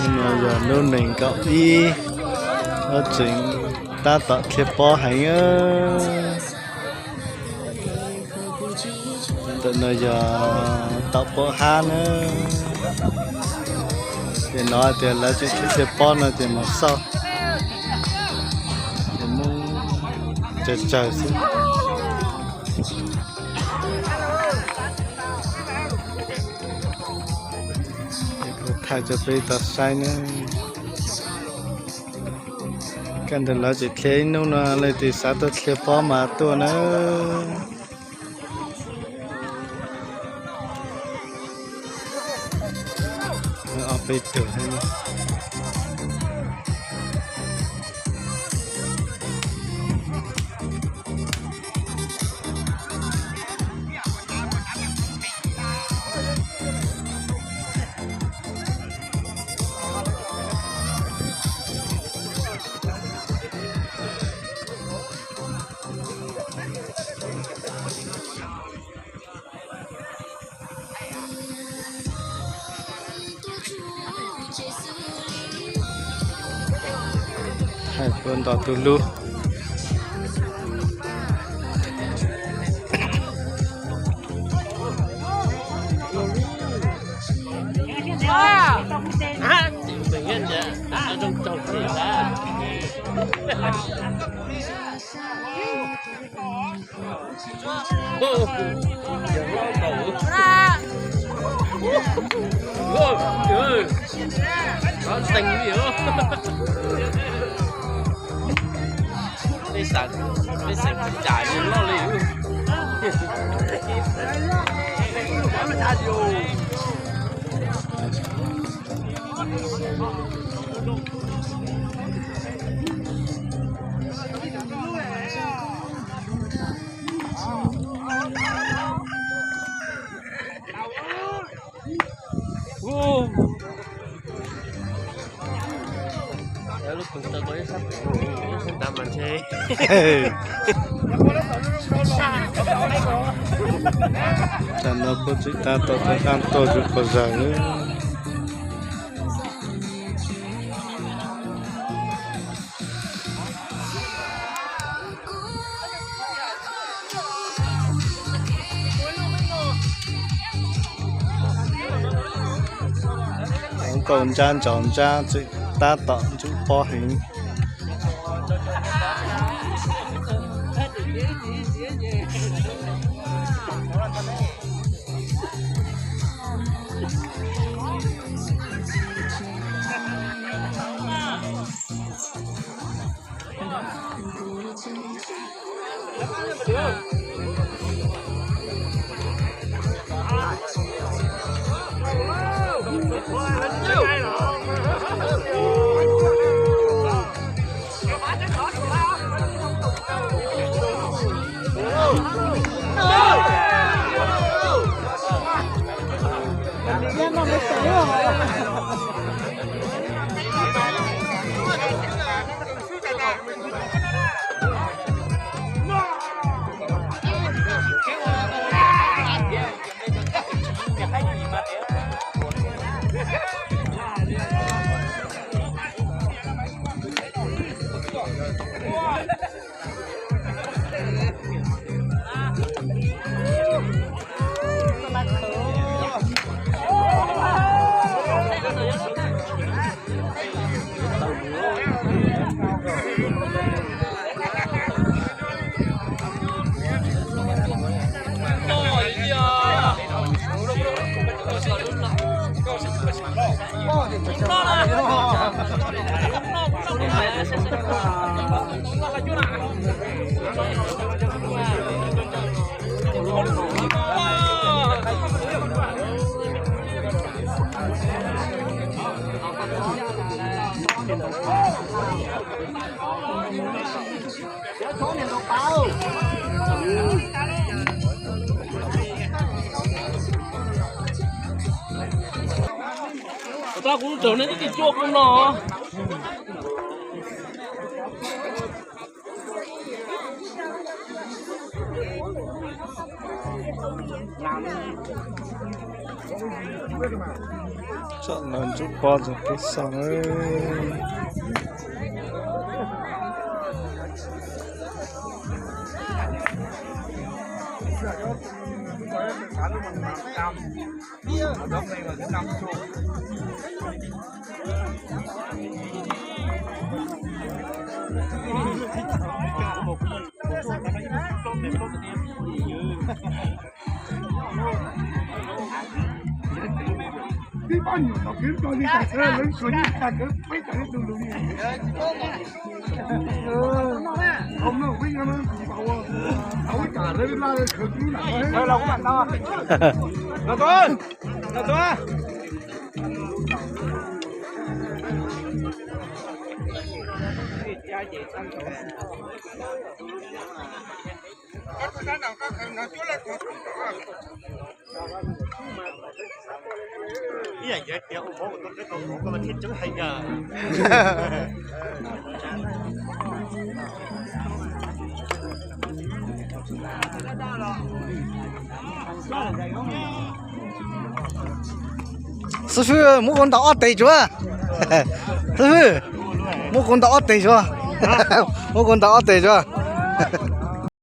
Hnub no yog hnub nees nkaum ib, lawv tseem tab tom dhia pob heev. Ntawm no yog tom pob hab na. Ces no tias lawv tseem dhia pob no ces mus xauj, ces muab tsawg tsawg xwb. Kuv thaij rau peb tau saib na. Kaj ntug lawv tseem dhia ib hnub no, leej twg xav tuaj dhia pob mas tuaj na. Ob peb tug. Thaij puab nto tus hlub. Peb xeem tsis cais loj li. Tam no puab tseem tab tom tuaj dlaab tuaj zuj quas zag. Hluas nkauj ntsab ntsaus ntsab tseem tab tom ntsuj pob heev. Kuv tau kuv lub tawm nej twb tsis cuaj kuv no. Tsam no ntsuj pob ntxoov kev xaus na. Xib fwb, muab kuv ntaus ob tes tsuav. Xib fwb, muab kuv ntaus ob tes tsuav. Muab kuv ntaus ob tes tsuav.